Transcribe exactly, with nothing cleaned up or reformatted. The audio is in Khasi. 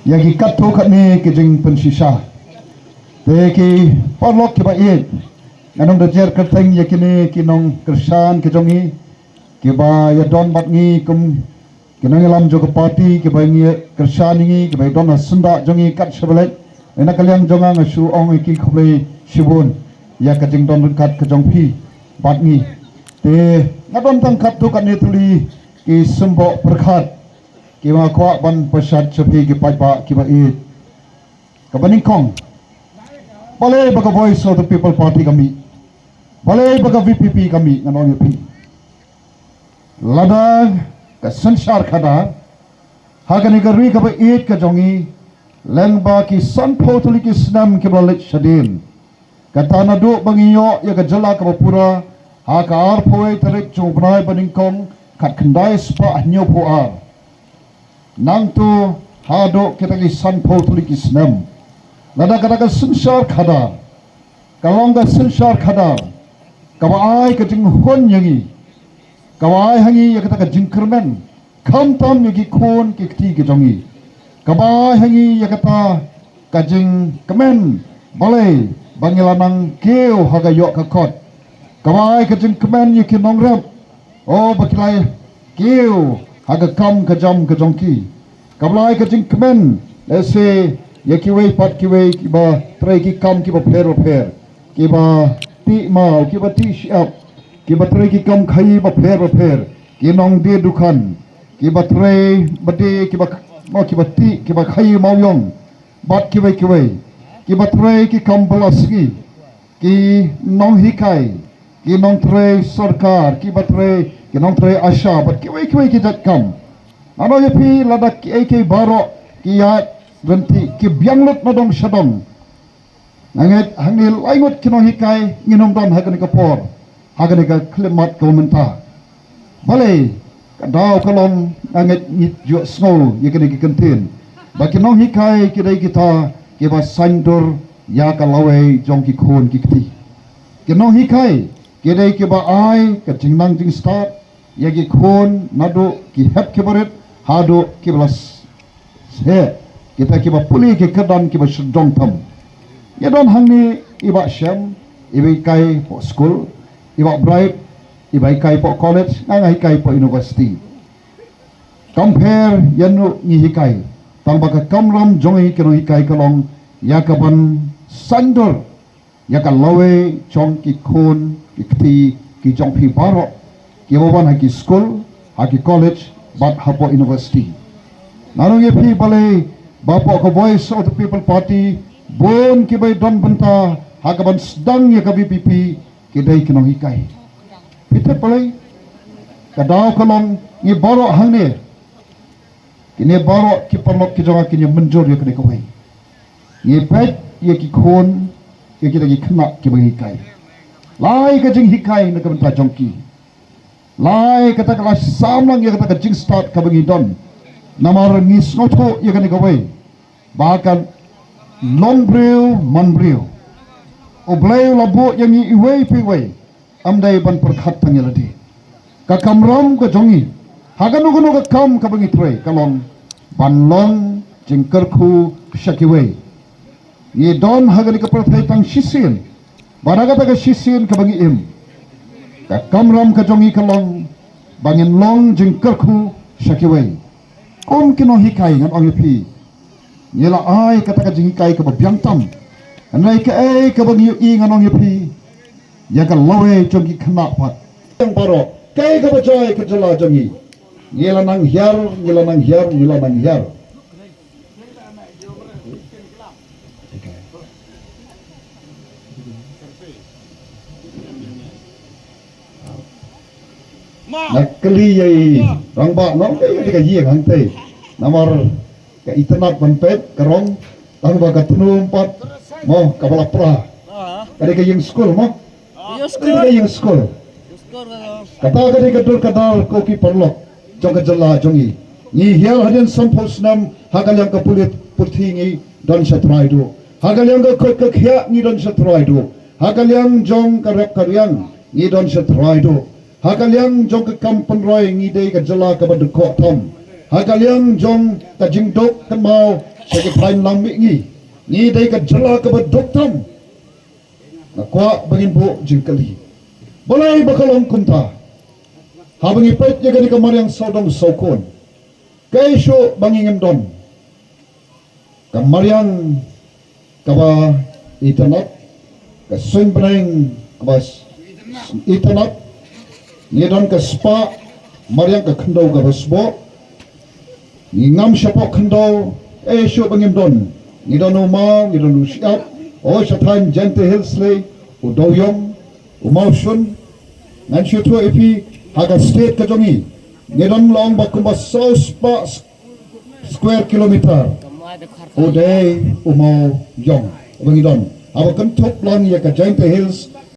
Ïa ki katto katne ki jingpynshisha. Te ki paralok kiba ïeit, ngan ong da jer kyrteng ïa kine ki nongkyrshan ki jong ngi, kiba ïadon bad ngi kum ki nongïalam jong ka party, kiba ngi kyrshan ïa ngi, kiba ïadon ha syndah jong ngi kat shaba leit. Na ka liang jong nga nga shu ong ïa ki khublei shibun ïa ka jingdon ryngkat ka jong phi bad ngi. Te nga don tang katto katne tylli ki symboh pyrkhat kiba nga kwah ban pynshad sha phi ki paidbah kiba ïeit. Kaba nyngkong, balei ba ka Voice of the People Party ka mih? Balei ba ka V P P ka mih? Ngan ong ïa phi. Lada ka synshar khadar ha kane ka ri kaba ïeit ka jong ngi, lyngba ki sanphew tylli ki snem kiba la leit shadien, kata naduh ba ngi ïoh ïa ka jylla kaba pura ha ka arphew wei tarik jong u bnai ba nyngkong khatkhyndai spah hynñiewphew ar, nangta haduh kita ki sanphew tylli ki snem, lada kata ka synshar khadar ka long ka synshar khadar kaba ai ka jinghun ïa ngi, kaba ai ha ngi ïa kata ka jingkyrmen, khamtam ïa ki khun ki kti ki jong ngi, kaba ai ha ngi ïa kata ka jingkmen, balei ba ngi la nang kiew ha ka ïoh ka kot, kaba ai ka jingkmen ïa ki nongrep, o ba ki la kiew ha ka kam ka jam ka jong ki, kaba la ai ka jingkmen lehse ïa kiwei pat kiwei kiba trei ki kam kiba pher bapher, kiba tih maw, kiba tih shyiap, kiba trei ki kam khaïi bapher bapher, ki nongdie dukhan, kiba trei ba die, kiba, kiba tih, kiba khaïi mawiong, bad kiwei kiwei, kiba trei ki kam bylla sngi, ki nonghikai, ki nongtrei sorkar, kiba trei, ki nongtrei ASHA bad kiwei kiwei ki jait kam. Ngan ong ïa phi, lada kiei kiei baroh ki ïaid ryntih, ki biang lut na dong sha dong, nga ngeit hangne lai ngut ki nonghikai ngin ym don ha kane ka por, ha kane ka khyllipmat kaba mynta. Balei? Ka daw ka long, nga ngeit ngi ju sngew ïa kane ka kyntien ba ki nonghikai ki dei kita kiba saiñdur ïa ka lawei jong ki khun ki kti. Ki nonghikai ki dei kiba ai ka jingnang jingstad ïa ki khun naduh ki hep kiba rit haduh kiba la sheh, kita kiba pule ki kyrdan kiba shu dong tam. Ïa don hangne i Bah Shem, iba hikai hapoh skul, i Bah Bright, iba hikai hapoh college, nga nga hikai hapoh university. Kam pher ïano ngi hikai, tang ba ka kamram jong ngi ki nonghikai ka long ïa kaban saiñdur ïa ka lawei jong ki khun ki kti ki jong phi baroh, kiba wan ha ki skul, ha ki college bad hapoh university. Ngan ong ïa phi, balei ba hapoh ka Voice of the People Party bun kiba don bynta ha kaban sdang ïa ka V P P ki dei ki nonghikai? Phi tip balei? Ka daw ka long, ngi baroh hangne, kine baroh ki paralok ki jong nga, kin ïa mynjur ïa kane kawei. Ngi peit ïa ki khun, ïa kita ki khynnah kiba ngi hikai. Lai ka jinghikai na ka bynta jong ki. Lai kata ka la sam lang ïa kata ka jingstad kaba ngi don. Namar ngi sngewthuh ïa kane kawei, ba ka long briew man briew, U Blei u la buh ïa ngi iwei pa iwei, ym dei ban pyrkhat tang ïa lade. Ka kamram ka jong ngi ha kano kano ka kam kaba ngi trei ka long ban long jingkyrkhu sha kiwei. Ngi don ha kane ka pyrthei tang shisien, bad ha kata ka shisien kaba ngi im, ka kamram ka jong ngi ka long ba ngin long jingkyrkhu sha kiwei. Kum ki nonghikai, ngan ong ïa phi, ngi la ai kata ka jinghikai kaba biang tam. Hynrei kaei kaba ngi ïohi, ngan ong ïa phi, ïa ka lawei jong ki khynnah pat. Ïa baroh, kaei kaba jia ïa ka jylla jong ngi? Ngi la nang hiar, ngi la nang hiar, ngi la nang hiar. Nga kylli ïa i rangbah, nga ong, kaei ka ïing hangtei? Namar ka itynnad ban peit ka rong, tang ba ka tnum pat, mo, kaba la pra. Ka dei ka ïing skul, mo? Ka dei ka ïing skul. Kata ka dei ka dur ka dar, ko ki paralok jong ka jylla jong ngi. Ngi hiar hadien sanphew snem, ha ka liang ka pulit puthi ngi don sha trai duh. Ha ka liang ka khuid ka khiah ngi don sha trai duh. Ha ka liang jong ka rep ka riang ngi don sha trai duh. Ha ka liang jong ka kam pynroi ngi dei ka jylla kaba dkoh tam. Ha ka liang jong ka jingduk kynmaw sha ki thaiñ lang mihngi. Ngi dei ka jylla kaba duk tam. Nga kwah ba ngin buh jingkylli, balei ba ka long kumta? Haba ngi peit ïa kane ka mariang sawdong sawkun, kaei shuh ba ngi ngim don ka mariang kaba itynnad, ka suiñbneng kaba itynnad. Ngi don ka spah mariang, ka khyndew kaba sboh. Ngi ngam shapoh khyndew, eh, shuh ba ngim don. Ngi don u maw, ngi don u shyiap, oh, sha thaiñ Jaintia Hills lei, u dewïong, u mawshun. Ngan shu ïathuh ïa phi, ha ka state ka jong ngi, ngi don long ba kumba saw spah square kilometer u dei u mawïong uba ngi don. Haba kynthup lang ïa ka Jaintia Hills